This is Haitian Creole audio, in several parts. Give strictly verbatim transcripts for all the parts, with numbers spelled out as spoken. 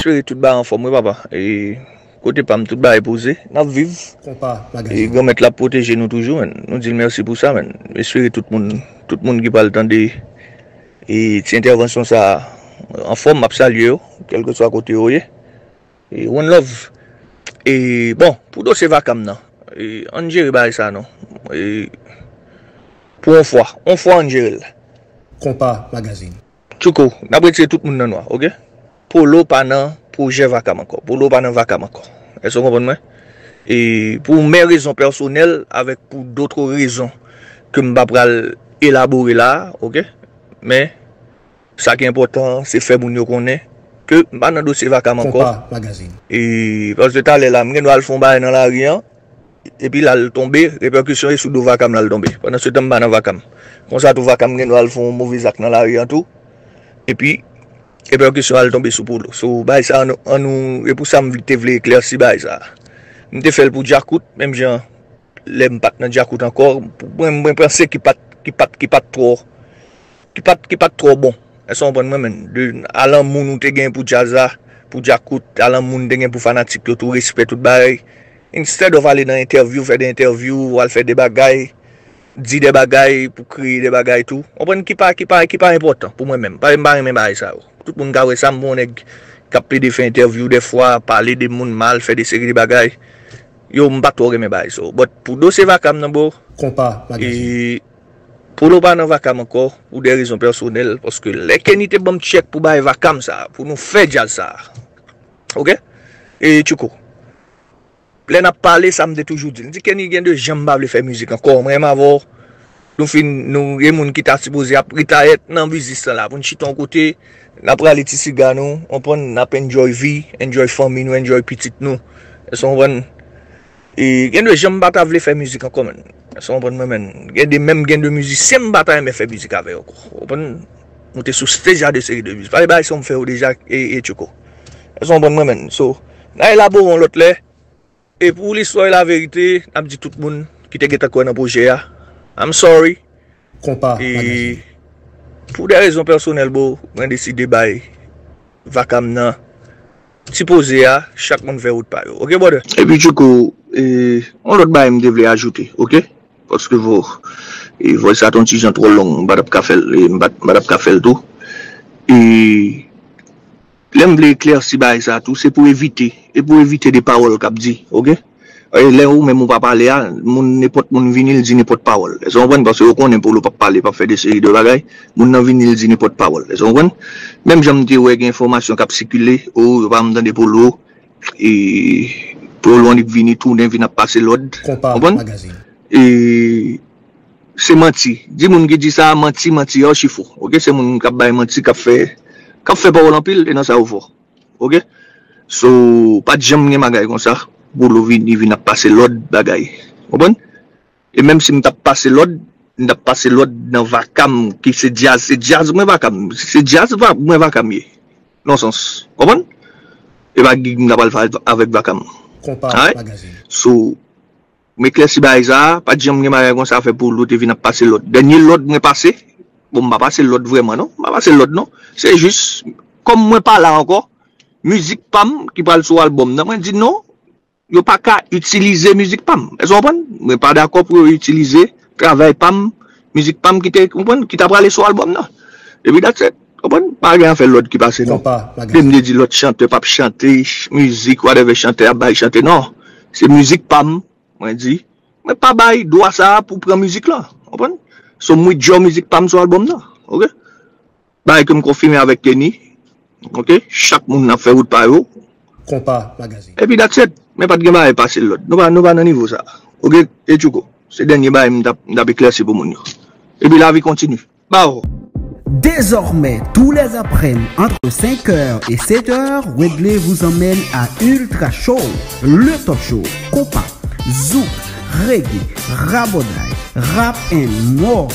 Espere tout bagay anfòm wi papa. E kote pa m tout bagay poze. N ap viv. Konpa Magazine. E Granmèt la ap pwoteje nou toujou, menn. Nou di l mèsi pou sa, menn. M espere tout moun, tout moun ki pral tande e ti entèvansyon sa a anfòm, m ap salye yo, kèlkeswa kote yo ye. E one love. E bon, pou dosye vakam nan, e ann jere bagay sa non. E pou yon fwa, yon fwa ann jere l. Konpa Magazine. Tchouko, n ap retire tout moun nan nwa, oke? Polo pa nan pwojè vakam ankò. Polo pa nan vakam ankò. Èske w konprann mwen? E pou mè rezon pèsonèl avèk pou dòt rezon ke m pa pral elabore la a, oke? Men, sa ki enpòtan, se fè moun yo konnen ke m pa nan dosye vakam ankò. Konpa Magazine. E paske talè la, m gen dwa al fè yon bagay nan lari an, epi l al tonbe, repèkisyon e sou do vakam l al tonbe. Pandan se tan m pa nan vakam. Konsa tou vakam gen dwa al fè yon move zak nan lari an tou. Epi, repèkisyon al tonbe sou Polo. So, bagay sa, an nou, an nou, e pou sa m te vle eklèsi bagay sa. M te fè l pou Djakout, menm jan lè m pa t nan Djakout ankò, mwen, mwen panse ki pa t, ki pa t, ki pa t twò, ki pa t, ki pa t twò bon. Èske w konprann mwen, menn? De, a lanmou nou te gen pou djaz la, pou Djakout, a lanmou nou te gen pou fanatik yo tou, respè tout bagay. Instead of ale nan entèvyou, fè de entèvyou, al fè de bagay, di de bagay pou kreye de bagay tou. Konprann ki pa, ki pa, ki pa enpòtan pou mwen menm. Pa, m pa renmen bagay sa yo. Tout moun ka wè sa, m pa yon nèg k ap plede fè entèvyou dèfwa, pale de moun mal, fè de seri de bagay. Yo, m pa twò renmen bagay sa yo. But pou dosye vakam nan, bro, Konpa Magazine. E Polo pa nan vakam ankò, pou de rezon pèsonèl, paske lè Kenny te ban m tchèk pou bay vakam sa, pou nou fè djaz sa. Oke? E Tchouko. Lè n ap pale, sa m te toujou di l. M di, Kenny, gen de jan m pa vle fè mizik ankò. Mwen menm avè w, nou fin, nou, gen moun ki ta sipoze ap retayèt nan biznis lan la. Pou n chita yon kote, n ap rale ti siga nou, w konprann, n ap enjoy vi, enjoy fanmi nou, enjoy pitit nou. Èske w konprann? E gen de jan m pa ta vle fè mizik ankò, menn. Èske w konprann mwen, menn? Gen de, menm gen de mizisyen m pa ta renmen fè mizik avè yo ankò. W konprann? Nou te sou stage a de seri de mizik. Pale bagay sa m fè yo deja, e, e Tchouko. Èske w konprann mwen, menn? So, n a elabore yon lòt lè. E pou listwa e laverite, n ap di tout moun ki te gentan kwè nan pwojè a, I'm sorry. Konpa E Magazine. Pou de rezon pèsonèl, bro, mwen deside bay vakam nan ti poze a, chak moun fè wout pa yo. Oke, brother? Epi, Tchouko, e, yon lòt bagay m te vle ajoute, oke? Paske vo, e, vòy sa t yon ti jan twò long, m pa t ap ka fè l, e, m pa t, m pa t ap ka fè l tou. E, Lè m vle eklèsi bagay sa tou, se pou evite, e pou evite de pawòl k ap di, oke? E lè ou menm ou pa pale a, moun, nenpòt moun vini, l di nenpòt pawòl. Èske w konprann? Paske yo konnen Polo p ap pale, p ap fè de seri de bagay. Moun nan vini, l di nenpòt pawòl. Èske w konprann? Menm jan m te wè gen enfòmasyon k ap sikile, o, yo pa janm tande Polo, e Polo annik vini, tounen, vin ap pase lòd. Konpa Magazine. E se manti. Di moun ki di sa a manti, manti, yo chifo. Oke, se moun k ap bay manti, k ap fè, k ap fè pawòl anpil, e nan sa yo fò. Oke? So, pa t janm gen bagay konsa. Polo vini, vin ap pase lòd bagay. Konprann? E menm si m t ap pase lòd, m t ap pase lòd nan vakam, ki se djaz, se djaz mwen vakam. Se djaz va, mwen vakam ye. Nan sans. Konprann? E pa gig m t ap al fè avèk vakam. Konpa Magazine. So, M eklèsi bagay sa a, pa t janm gen bagay konsa fè Polo te vin ap pase lòd. Dènye lòd mwen pase, bon, m pa pase lòd vrèman non, m pa pase lòd non. Se jis, kòm mwen pa la ankò, mizik pa m ki pral sou albòm nan, mwen di non, yo pa ka itilize mizik pa m. Èske w konprann? Mwen pa dakò pou yo itilize travay pa m, mizik pa m ki te, konprann, ki ta prale sou albòm nan. Epi that's it. Konprann? Pa gen afè lòd ki pase non. Konpa Magazine. De m te di lòt chantè p ap chante, ch-, mizik, whatever chantè ap bay chante. Non. Se mizik pa m, mwen di. Mwen pa bay dwa sa a pou pran mizik lan. Konprann? So, m withdraw mizik pa m sou albòm nan. Oke? Bagay ke m konfime avèk Kenny. Oke? Chak moun ap fè wout pa yo. Konpa Magazine. Epi that's it. Men pa t gen bagay pase lòd. Nou pa, nou pa nan nivo sa. Oke? E Tchouko. Se dènye bagay m t ap, m t ap eklèsi pou moun yo. Epi lavi kontini. Ba w. Désormais, tous les après-midi, entre cinq heures et sept heures, Wedley vous emmène à Ultra Show, le top show, compas, zouk, reggae, raboday, rap and more.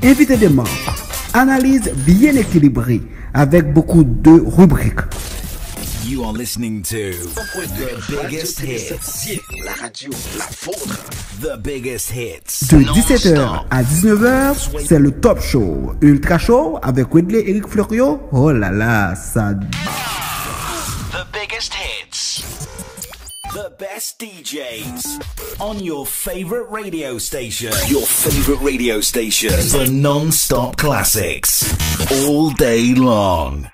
Invité de marque, analyse bien équilibrée avec beaucoup de rubriques. You are listening to the biggest hits. La radio, la vôtre. The biggest hits. De dix-sept heures à dix-neuf heures, c'est le Top Show. Ultra Show avec Wedley Eric Florio. Oh là là, ça. The biggest hits. The best D Js on your favorite radio station. Your favorite radio station. The non-stop classics. All day long.